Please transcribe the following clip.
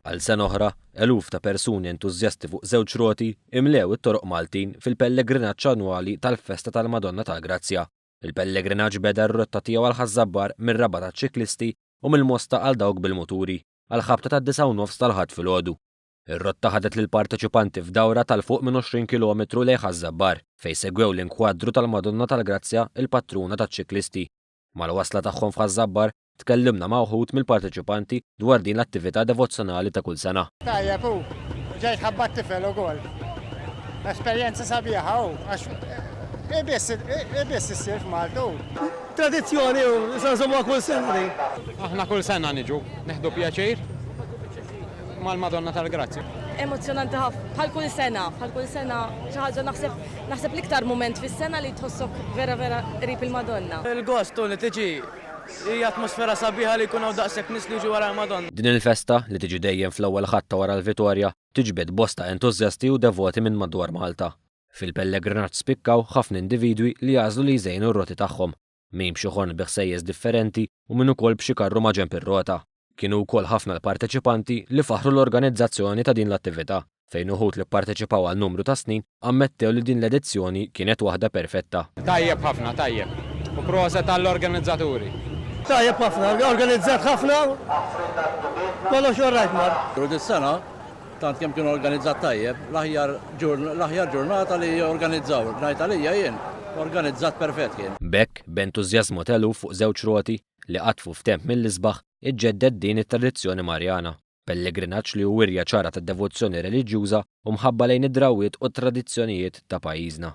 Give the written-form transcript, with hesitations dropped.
Għal sena oħra, eluf ta' persuni entużjasti fuq żewġ roti imlew it-toroq Maltin fil-pellegrinaġġ annwali tal-festa tal-Madonna tal-Grazzja. Il-pellegrinaġġ beda r-rotta tiegħu għal Ħaż-Żabbar mir-Rabat għaċ-ċiklisti u mill-Mosta għal dawk bil-muturi, għall-ħabta tad-disgħa u nofs tal-Ħadd filgħodu. Ir-rotta ħadet lill-parteċipanti f'dawra ta' 'l fuq minn 20 kilometru lejn Ħaż-Żabbar, fejn segwew l-inkwadru tal-Madonna tal-Grazzja, il-patruna taċ-ċiklisti. Mal-wasla tagħhom f'Ħaż-Żabbar, tkellimna ma' wħud mill-parteċipanti dwar din l-attività devozzjonali ta' kull sena. Tajjeb hu, ġejt ħabba t-tifel ukoll. Esperjenza sabiħa hu, għax hi biss hi biss issir f'Malta hu. Tradizzjoni hu, issa nżommuha kull sena din. Aħna kull sena niġu, nieħdu pjaċir mal-Madonna tal-Grazzja. Emozzjonanti ħafna, bħal kull sena, bħal kull sena xi ħaġa naħseb naħseb l-iktar mument fis-sena li tħossok vera vera qrib il-Madonna. Il-gost hu li tiġi Hija atmosfera sabiħa li jkun hawn daqshekk nies li jiġu wara l-Madonna. Din il-festa, li tiġi dejjem fl-ewwel Ħadd ta' wara l-Vitorja, tiġbed bosta entużjasti u devoti minn madwar Malta. Fil-pellegrinaġġ spikkaw ħafna individwi li għażlu li jżejnu r-roti tagħhom, min b'xi ħorn bi ħsejjes differenti u min ukoll b'xi karru maġenb ir-rota. Kienu wkoll ħafna l-parteċipanti li faħħru l-organizzazzjoni ta' din l-attività, fejn uħud li pparteċipaw għal numru ta' snin ammettew li din l-edizzjoni kienet waħda perfetta. Tajjeb ħafna, tajjeb. U proset għall-organizzaturi. Tajjeb ħafna, organizzat ħafna, kollox all right mar. U dis-sena, tant kemm kien organizzat tajjeb, l-aħjar l-aħjar ġurnata li organizzaw, ngħid għalija jien, organizzat perfett kien. B'hekk, b'entużjażmu t'eluf fuq żewġ roti, li qadfu f'temp mill-isbaħ, iġġedded din it-tradizzjoni Marjana, pellegrinaġġ li hu wirja ċara ta' devozzjoni reliġjuża u mħabba lejn id-drawwiet u t-tradizzjonijiet ta' pajjiżna.